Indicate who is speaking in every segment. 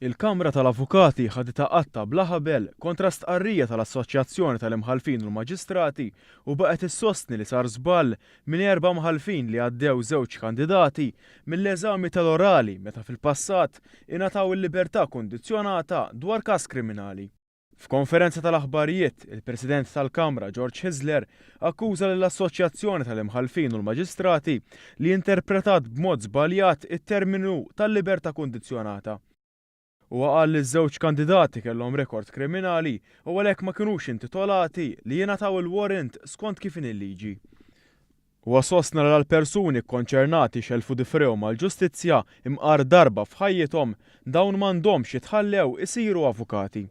Speaker 1: Il-Kamra tal-Avukati ħaditha qatta bla ħabel kontra stqarrija tal-Assoċjazzjoni tal-Imħallfin u l-Maġistrati u baqgħet issostni li sar żball minn erba' mħallfin li għaddew żewġ kandidati mill-eżami tal-orali meta fil-passat ingħataw il-libertà kundizzjonata dwar każ kriminali. F'konferenza tal-aħbarijiet, il-President tal-Kamra George Hyzler akkuża lill-Assoċjazzjoni tal-Imħallfin u l-Maġistrati li interpretat b'mod żbaljat it-terminu tal-libertà kundizzjonata. Huwa qal li ż-żewġ kandidati kellhom rekord kriminali u għalhekk ma kinux intitolati li jingħataw il-warrant skont kif inhi l-liġi. Huwa sostna li la l-persuni kkonċernati xellfu difrejhom għall-ġustizzja imqar darba f'ħajjithom, dawn m'għandhomx jitħallew isiru avukati.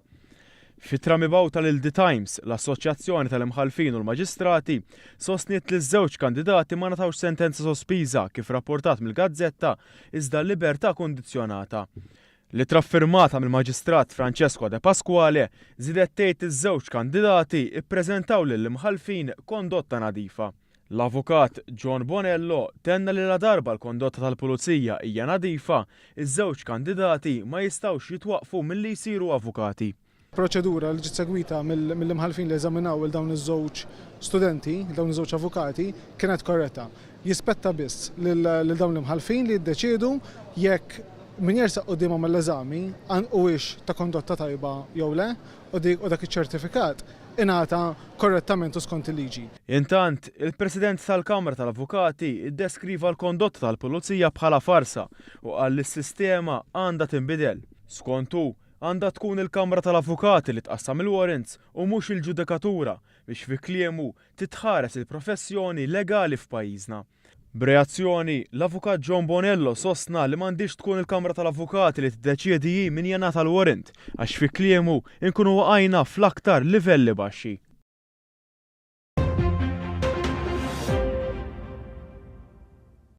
Speaker 1: F'ittra mibgħuta lil The Times, l-Assoċjazzjoni tal-Imħallfin u l-Maġistrati sostniet li ż-żewġ kandidati ma ngħatawx sentenza sospiża kif rapportat mill-gazzetta iżda libertà kundizzjonata. L-ittra ffirmata mill-Maġistrat Francesco De Pasquale żiedet tgħid li ż-żewġ kandidati ppreżentaw lill-imħallfin kondotta nadifa. L-Avukat John Bonello tenna li ladarba l-kondotta tal-Pulizija hija nadifa, iż-żewġ kandidati ma jistgħux jitwaqqfu milli jsiru avukati.
Speaker 2: Proċedura li ġiet segwita mill-imħallfin li eżaminaw 'il dawn iż-żewġ studenti, 'il dawn iż-żewġ avukati, kienet korretta. Jispetta biss lil dawn l-imħallfin li jiddeċiedu jekk min jersaq quddiemhom għall-eżami huwiex ta' kondotta tajba jew le u dak iċ-ċertifikat ingħata korrettament u skont il-liġi.
Speaker 1: Intant, il-President tal-Kamra tal-Avukati ddeskriva l-kondotta tal-Pulizija bħala farsa u qal li s-sistema għandha tinbidel. Skont hu, Għandha tkun il-Kamra tal-Avukati li tqassam il-warrants u mhux il-ġudikatura biex fi kliemu titħares il-professjoni legali f'pajjiżna. B'reazzjoni, l-Avukat John Bonello sostna li m'għandhiex tkun il-Kamra tal-Avukati li tiddeċiedi hi min jingħata l-warrant għax fi kliemu nkunu waqajna fl-aktar livelli baxxi.